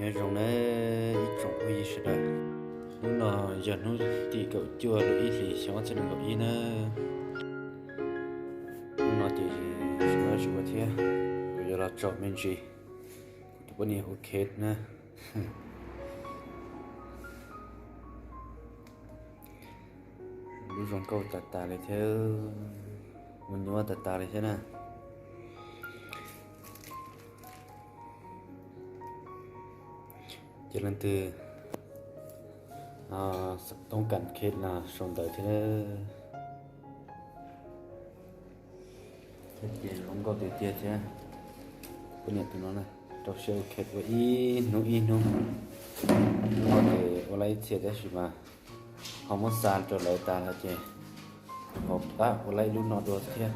Nyob zoo na ib tsoom phooj ywg sawv daws, hnub no yog hnub tim kaum cuaj lub ib hlis xyoo ob txhiab nees nkaum ib na. Hnub no ces tsis muaj dab tsi ua thiab, kuv yuav los tsom me ntsis kuv tus poj niam ua khev na. Lub zoo nkauj tas tas li thiab, ua nyuaj tas tas li thiab na. Ces leej twg toob kas khev los sau ntawv thiab. Ces zoo nkauj tiag tiag thiab. Poj niam tus no na, rau siab ua khev ua ib hnub ib hnub. Hnub no ces ua lawm ib txhia tab sis mas ho muab xa rau lawv tas lawm ces ho pab ua lawm ib lub no dua thiab.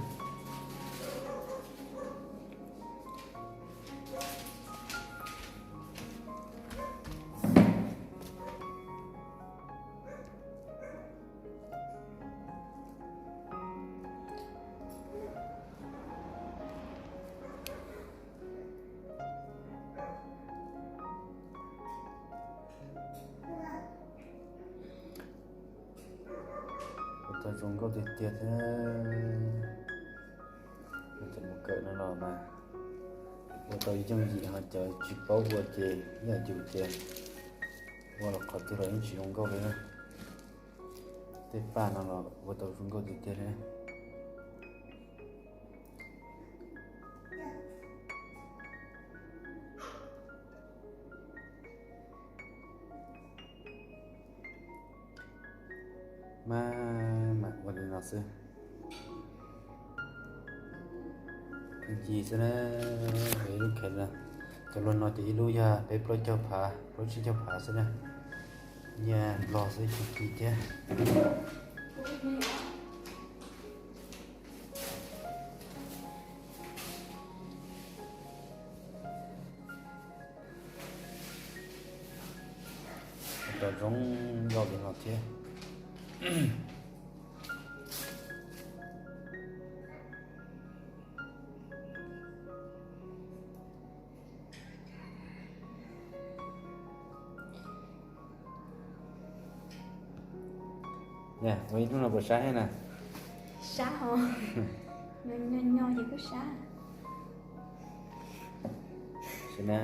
Ua tau zoo nkauj tiag tiag thiab. Cov mus kawm no los mas ua tau yooj yim, ho cov tsis paub ua ces yam yus ces ua los qhov twg los yeej tsis zoo nkauj li na. Tej paj no los ua tau zoo nkauj tiag tiag thiab. Maj mam ua li no xwb. Pheej ci xwb na, ib lub khev na. Cov luag no ces ib lub yog peb plaub caug phav, plaub tsib caug phav xwb na. Nyiaj Nplog xwb, ci ci thiab. Ua tau zoo nkauj li no thiab. Ua ib hnub no puas sab thiab na? Sab os. Nyob nyob ces kuj sab. Sim na,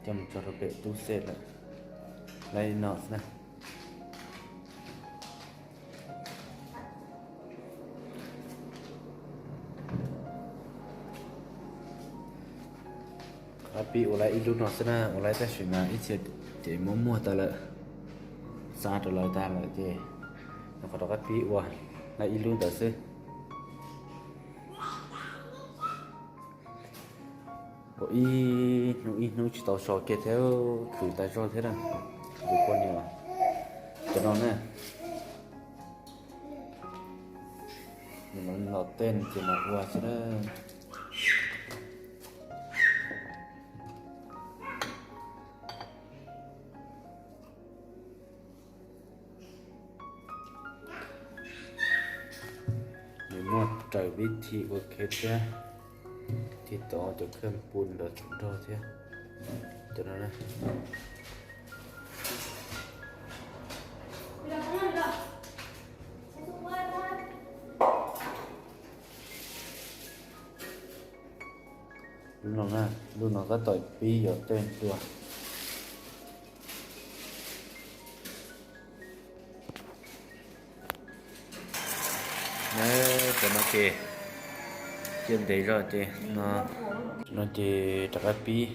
coj mus tso rau pem tub xej lawm. Lawm li no xwb na. Qhov pib ua lawm ib lub no xwb na, ua lawm tab sis mas ib txhia ces muab muag tas lawm, xa rau lawv tas lawm ces nyuam qhuav rov qab pib ua lawm ib lub ntawd xwb. Ua ib hnub ib hnub tsis tau so kiag thiab, khwv tas zog thiab na. Tus poj niam cov no na, nws los tej ces mas ua xwb na. Nws muaj raws vib thim ua khev thiab, thim tod cov khaj pus ntawd tsaus nrog thiab. Cov no na, lub no na, lub no tab tom pib yuav tej dua. Cov no ces cia ntev zog ces no, no ces rov qab pib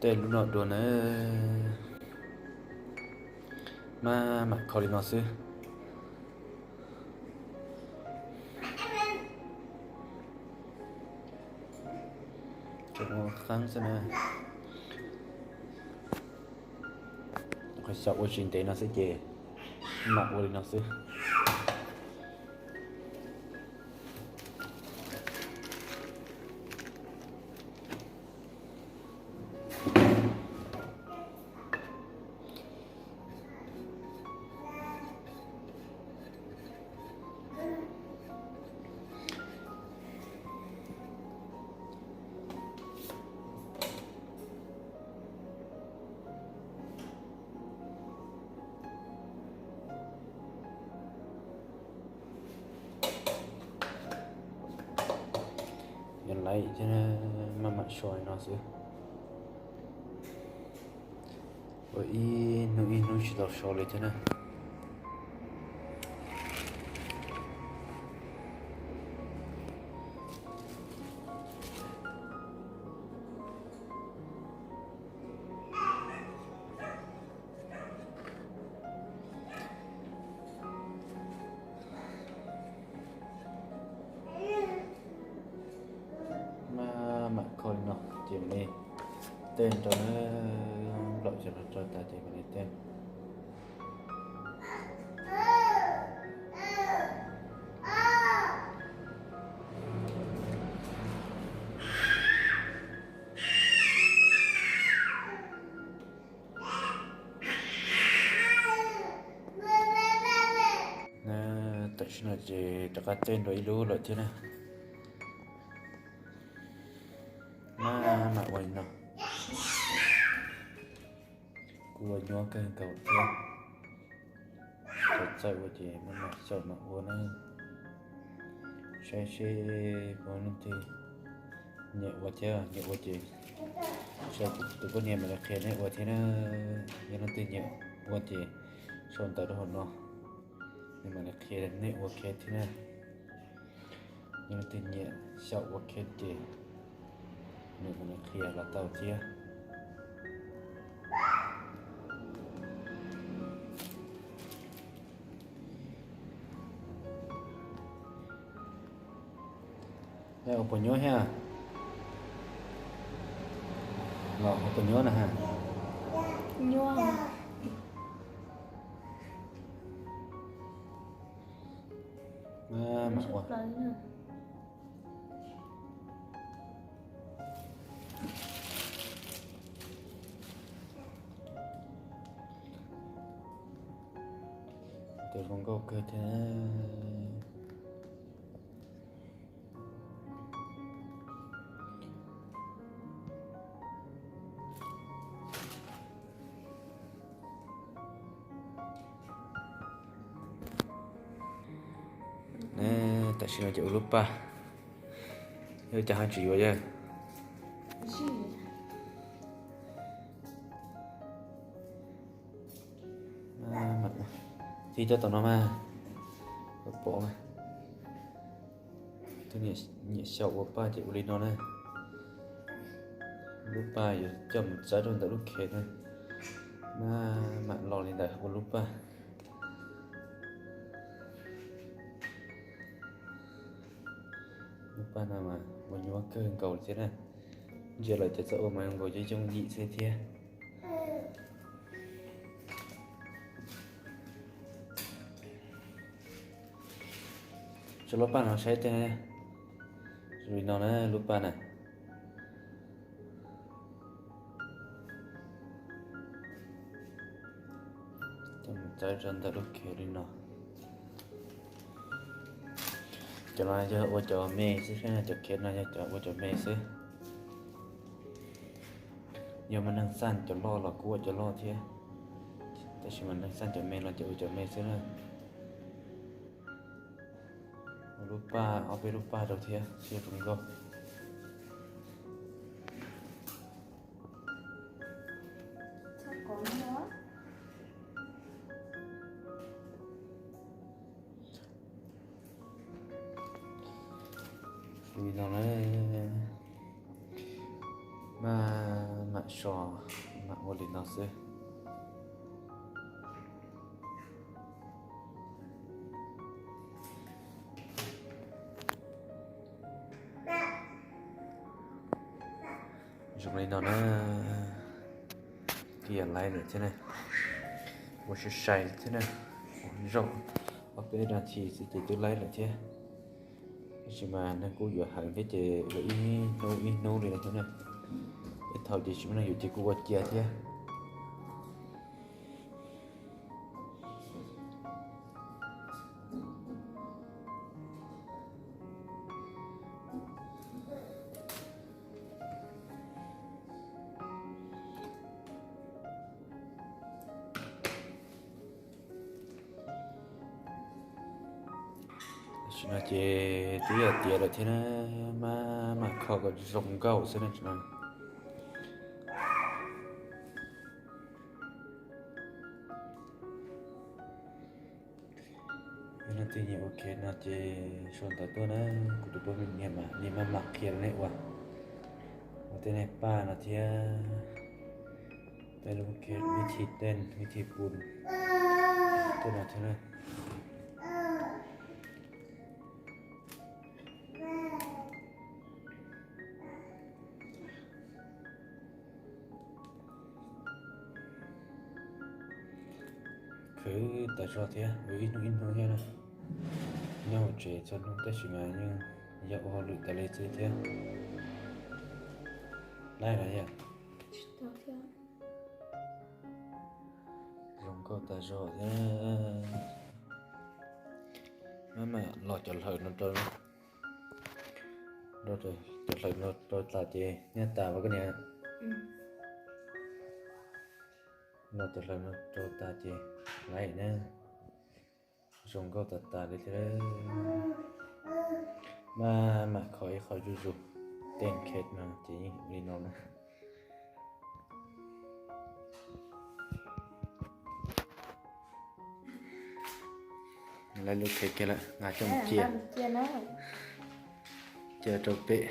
tej lub no dua na. Maj mam kho li no xwb. Qeeb xwb na. Qhov xyaum ua tsis ntev no xwb ces mam ua li no xwb. Nws laiv thiab, maj mam so li no xwb. Ua ib hnub ib hnub tsis tau so li thiab na. Maj mam kho li no ces mam li tej rau na, nplaum cov no rau tas ces mam li tej. Tam sim no ces rov qab tej nrau ib lub lawm thiab na. Maj mam ua li no. Kuj ua nyuaj kawg nkaus thiab. Txawj ua ces maj mam xyaum mam ua na. Saib seb puas leej twg nyiam ua thiab, nyiam ua ces saib tus poj niam mam li qhia nej ua thiab na. Yog leej twg nyiam ua ces sau ntawv rau hauv no, nws mam li qhia nej ua kiag thiab na. Yog leej twg nyiam xyaum ua kiag ces nws mam li qhia los tau thiab. Ua puas nyuaj thiab? Los ua puas nyuaj na ha? Nyuaj. Maj mam ua. Tus zoo nkauj kawg thiab. Tam sim no ces ua lub paj, yog cas ho tsis yuav yawg? Tib coj tau no mas, pom mas. Tus nyiam xyaum ua paj ces ua li no na. Lub paj yuav coj mus txawb rau ntawm lub khev na. Maj mam los li ntawd ua lub paj. Lub paj no mas ua nyuaj kawg nkaus thiab na. Ntsia lawm ces txawj ua mas nkaus yooj yooj yim xwb thiab. Tso lub paj no saib tej, zoo li no na lub paj na. Coj mus txawb rau ntawm lub khev li no. Cov no yog ua cov me xwb, cov khev no yog cov ua cov me xwb. Yog mas neeg xaj cov loj los kuj ua cov loj thiab, tab sis mas neeg xaj cov me no ces ua cov me xwb na. Ua lub paj, ob peb lub paj rau thiab seb zoo nkauj. Li no na, maj mam so, mam ua li no xwb. Zoo li no na, kiag laib lawm thiab na, ua sai sai thiab na, ua zaum ob peb nas this xwb ces twb laib lawm thiab. Tab sis mas neeg kuj yuav heev thiab ces ua ib hnub ib hnub li no thiab na, ib thaum ces tsis muaj neeg yuav ces kuj ua cia thiab. Tam sim No ces twb yog tiav lawm thiab na, maj mam kho kom zoo nkauj xwb na tsis no. Yog leej twg nyiam ua kiag no ces sau ntawv tuaj na, kuv tus poj niam mas nws maj mam qhia rau nej ua. Ua tej nej paj no thiab, tej lub kiag vib thi tej vib thi pun tej no thiab na. Khwv tas zog thiab ua ib hnub ib hnub thiab na. Nyob hauv tsev txhua hnub tab sis mas yeej yog ua hauj lwm tas li xwb thiab. Laib los yog zoo nkauj tas zog thiab. Maj mam los cov hlaws no rau, cov hlaws no rau tas ces nyaj tas ua koj niam. Los cov hlaws no rau tas ces laib na. Zoo nkauj tas tas li thiab. Maj mam kho ib qho zuj zus, tej khe no ces yeej li no na. Laib lub khe kiag lawm, nqa coj mus cia, cia rau pem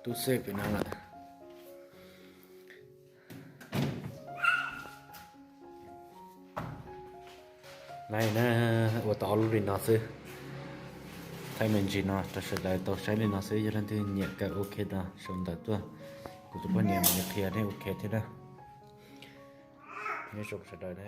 tub xej pem no lawm. Laib na, ua tau ob lub li no xwb. Thaij me ntsis no rau sawv daws tau saib li no xwb, yog leej twg nyiam kawm ua kiag no sau ntawv tuaj, kuv tus poj niam mam li qhia nej ua kiag thiab na. Nyob zoo sawv daws na.